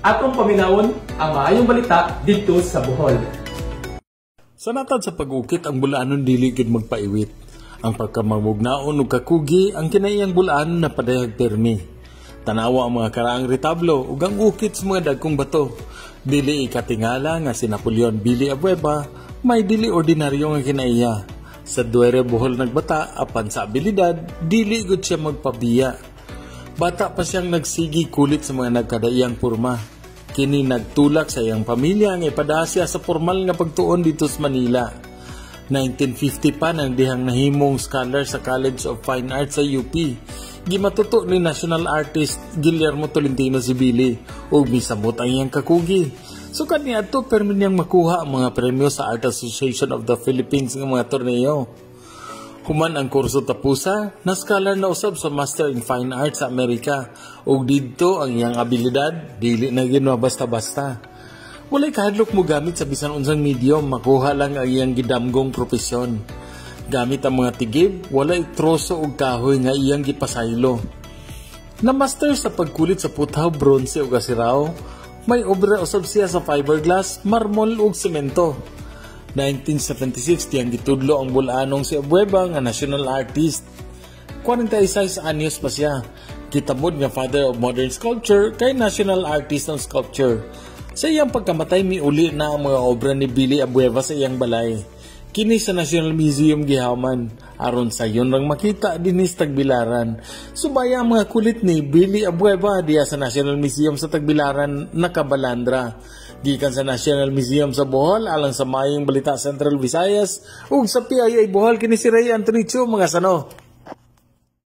Atong paminawon ang maayong balita didto sa Bohol. Sa natad sa pag-ukit, ang bulaanon dili gid magpaiwit. Ang pagkamamugnaon ug kakugi ang kinaiyang bulaan na padayag permi. Tanawa ang mga karaang retablo ug ang ukit sa mga dagkong bato. Dili ikatingala nga si Napoleon Billy Abueva may dili ordinaryo nga kinaiya. Sa Duere, Bohol nagbata, apan sa abilidad dili gud siya magpabiya. Bata pa siyang nagsigi kulit sa mga nagkadaiyang purma. Kini nagtulak sa iyang pamilya nga ipadala siya sa formal nga pagtuon dito sa Manila. 1950 pa nang dihang nahimong scholar sa College of Fine Arts sa UP. Gimatuto ni national artist Guillermo Tolentino si Billy ug misamot ang iyang kakugi. So kaniadto permi niyang makuha ang mga premyo sa Art Association of the Philippines nga mga torneo. Human ang kurso tapusa, na scholar na usab sa Master in Fine Arts sa Amerika ug didto ang iyang abilidad dili na ginawa basta-basta. Walay kahadlok mo gamit sa bisan unsang medium, makuha lang ang iyang gidamgong propesyon. Gamit ang mga tigib, walay troso og kahoy nga iyang gipasaylo. Na master sa pagkulit sa puthaw, bronze ug asiraw, may obra usab siya sa fiberglass, marmol ug semento. 1976 diyang gitudlo ang bulanong si Abueva nga national artist. 46 anyos pa siya. Gitamod nga father of modern sculpture kay national artist ng sculpture. Sa iyang pagkamatay, miuli na ang mga obra ni Billy Abueva sa iyang balay. Kini sa National Museum gihaman aron sayon rang makita dinhi sa Tagbilaran. Subaya ang mga kulit ni Billy Abueva diya sa National Museum sa Tagbilaran nakabalandra. Gikan sa National Museum sa Bohol, alang sa Maayong Balita Central Visayas ug sa PIA Bohol, kini si Ray Anthony Chu, mga sano.